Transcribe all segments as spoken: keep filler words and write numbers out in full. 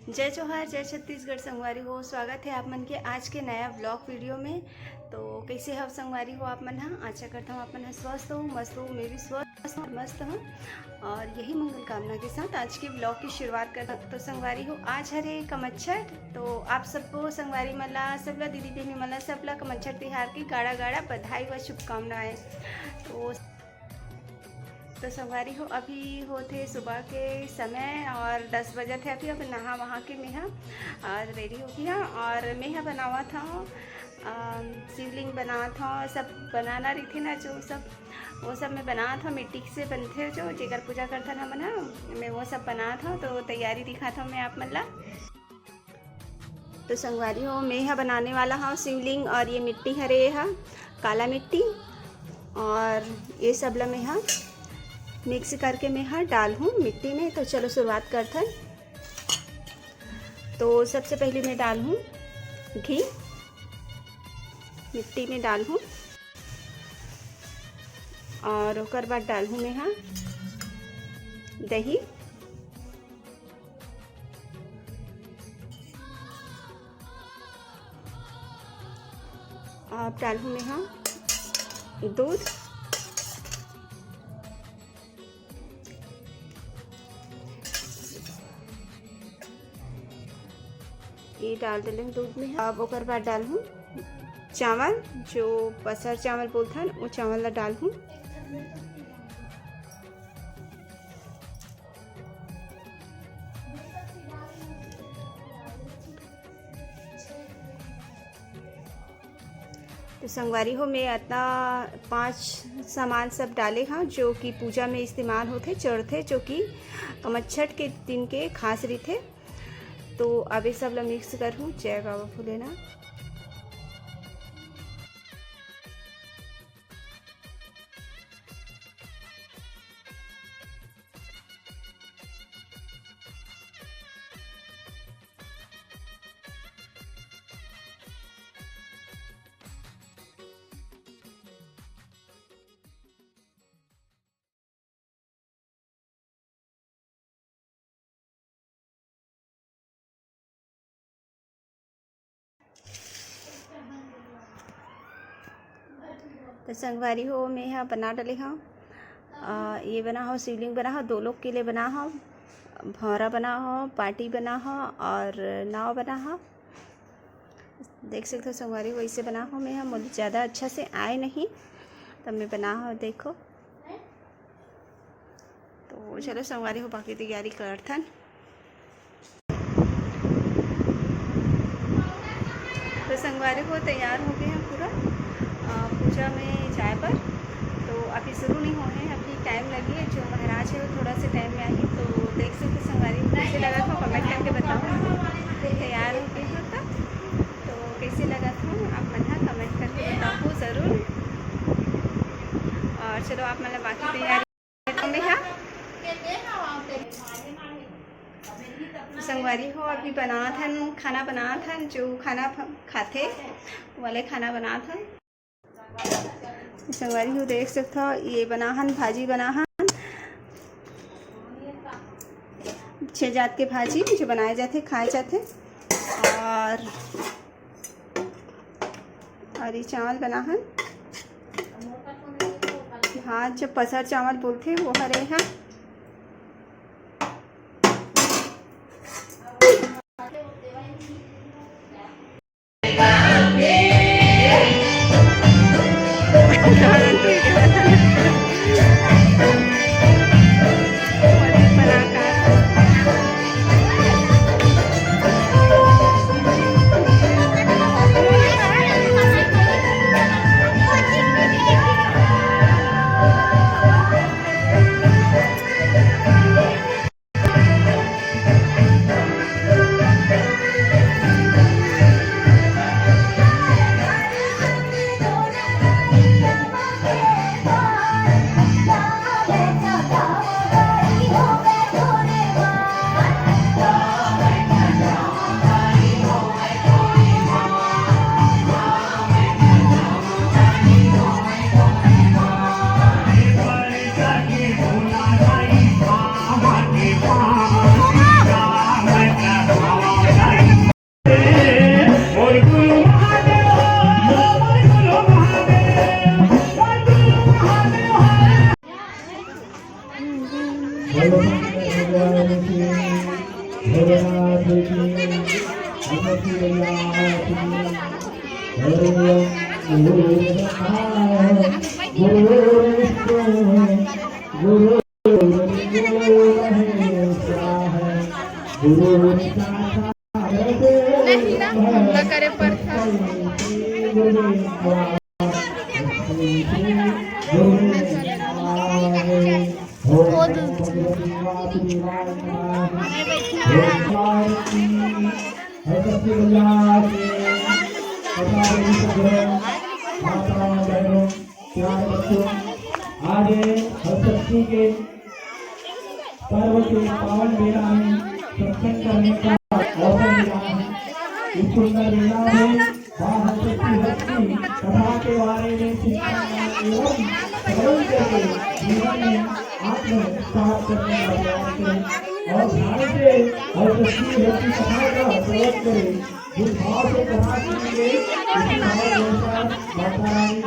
जय जोहार, जय छत्तीसगढ़ संगवारी हो। स्वागत है आप मन के आज के नया व्लॉग वीडियो में। तो कैसे हव संगवारी हो आप मन ह? आशा करता हूँ आप मन ह स्वस्थ हो, मस्त हो। मैं भी स्वस्थ हूँ, मस्त हूँ। और यही मंगल कामना के साथ आज के व्लॉग की शुरुआत करता हूँ। तो संगवारी हो, आज हरे कमच्छट। तो आप सबको संगवारी मन ला, सबला दीदी बहनी मन ला, सबला कमच्छट तिहार की गाड़ा गाड़ा बधाई व शुभकामनाएं। तो तो संगवारी हो, अभी होथे सुबह के समय और दस बजत हे। अभी अब नहा वहा के मेहा और रेडी हो गया और मेहा बनावत हव, अम, शिवलिंग बनावत हव। सब बनाना रहिथे ना, जो सब, वो सब मैं बनावत हव। मिट्टी से बनथे जो, जेकर पूजा करथन हमन ह, मैं वो सब बनावत हव। तो तैयारी दिखात हव मैं आप मन ला। तो संगवारी हो, मैं ह बनाने वाला हव शिवलिंग और ये मिट्टी हरे, ये ह काला मिट्टी और ये सब ला मैं ह मिक्स करके मैं ह डालहूँ मिट्टी में। तो चलो शुरुआत करथन। तो सबसे पहले मैं डालहूँ घी, मिट्टी में डालहूँ और ओकर बाद डालहूँ मैं ह दही। अब डालहूँ मैं ह दूध। ये डाल देले हूँ दूध में। अब ओकर बाद डालहूँ चावल, जो पसर चावल बोलथन, वो चावल ला डालहूँ। तो संगवारी हो, मैं अतना पांच सामान सब डाले हव, जो कि पूजा में इस्तेमाल होथे, चढ़थे, जो कि कमच्छट के दिन के खास रहिथे। तो अब ये सब ला मिक्स करहूँ। जय बाबा भोलेनाथ। तो संगवारी हो, मैं ह बना डले हव। अ, ये बना हव, शिवलिंग बना हव, दो लोग के लिए बना हव, भौरा बना हव, पार्टी बना हव और नाव बना हव। देख सकते हो संगवारी हो, वैसे बना हव। मैं ह, मोला ज़्यादा अच्छा से आए नहीं, तब मैं बना हव, देखो। तो चलो संगवारी हो, बाकी तैयारी करथन। तो संगवारी हो, तैयार हो गए हैं पूरा, अ, पूजा में जाए बर। तो अभी शुरू नहीं हुए हैं, अभी टाइम लगी है। जो महाराज है वो थोड़ा से टाइम में आही। तो देख सकते संगवारी हो, कैसे लगा था कमेंट करके बताओ। तैयार हो गए हो तब तो कैसे लगा था आप मन ह कमेंट करके बताओ ज़रूर। और चलो आप मन ला बाकी तैयारी में ह। संगवारी हो, अभी बनात हन, खाना बनात हन, जो खाना फ-, खाथे, वाले खाना बनात हन। संगवारी हो, देख सकत हो, ये बना हन, भाजी बना हन, छह जात के भाजी जो बनाए जाथे, खाए जाथे। और, और ये चावल बना हन, भात जो पसर चावल बोलथे, वो हरे ह। भोलेनाथ की, भगवती मैया की। हरि ओम। गुरु ब्रह्मा, गुरु विष्णु, गुरु देवो महेश्वरः, गुरु साक्षात् नहीं ना, हमला करे पड़ता। गुरु ब्रह्मा, गुरु विष्णु, गुरु देवो महेश्वरः। आज हरषष्ठी के पर्व के पावन बेला में सत्संग करने का अवसर मिला है। इस सुंदर बेला में माँ हरषष्ठी व्रत की कथा के बारे में चिंतन एवं श्रवण करके जीवन में आत्मसात करने का प्रयास करें और ध्यान से हरषष्ठी व्रत की कथा का श्रवण करें। जिस भाव से कथा सुनेंगे, उसी भाव के अनुसार माता रानी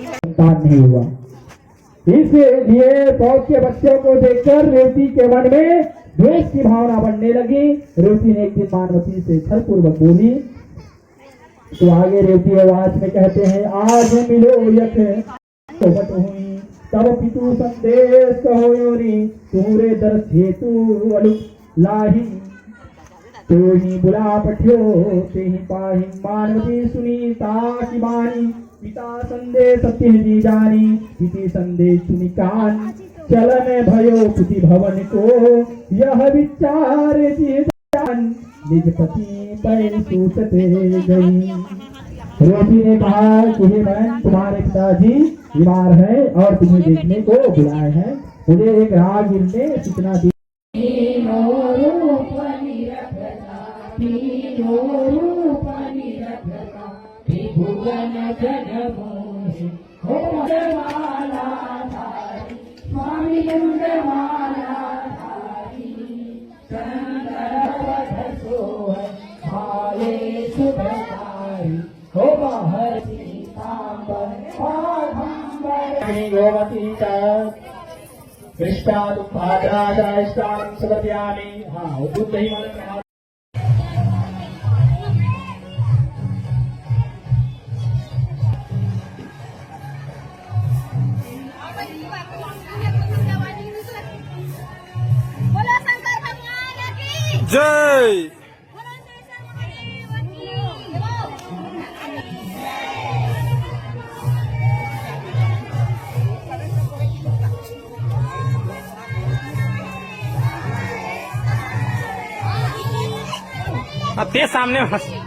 संतान नहीं हुआ। इसलिए पौध के बच्चों को देखकर रेवती के मन में द्वेष की भावना बढ़ने लगी। रेवती ने एक दिन मानवती से छलपूर्वक बोली, तो आगे रेवती आवाज में कहते हैं, आज मिलो यख सोबत हुई, तब पितु संदेश कहो योरी, तुम्हरे दर्श हेतु अलुक लाही। तो ही बुला पठ्यो, ते ही पाही, मानवती सुनी ताकी बानी, पिता संदेश तिह जी जानी, पिति संदेश सुनि कान, चलन भयो पुति भवन को, यह विचार तिह जान, निज पति पै सूचते गई। रेवती ने कहा कि हे बहन, तुम्हारे पिताजी बीमार हैं और तुम्हें देखने को बुलाए हैं। मुझे एक राहगीर ने सूचना दी। तीनों रूप निरखता, तीनों रूप निरखता, त्रिभुवन जन मोहे। हो माला धारी, स्वामी मुंड माला धारी, चंद्र पथ सोहन भाले सुखकारी। हो बाहर पीतांबर बाघंबर। गोमती च पृष्ठादुपाद्रादाय स्थानं समर्पयामि। हाँ, वो दूध दही वाले में हाथ। बोलो शंकर भगवान की जय। अब ते सामने हंस।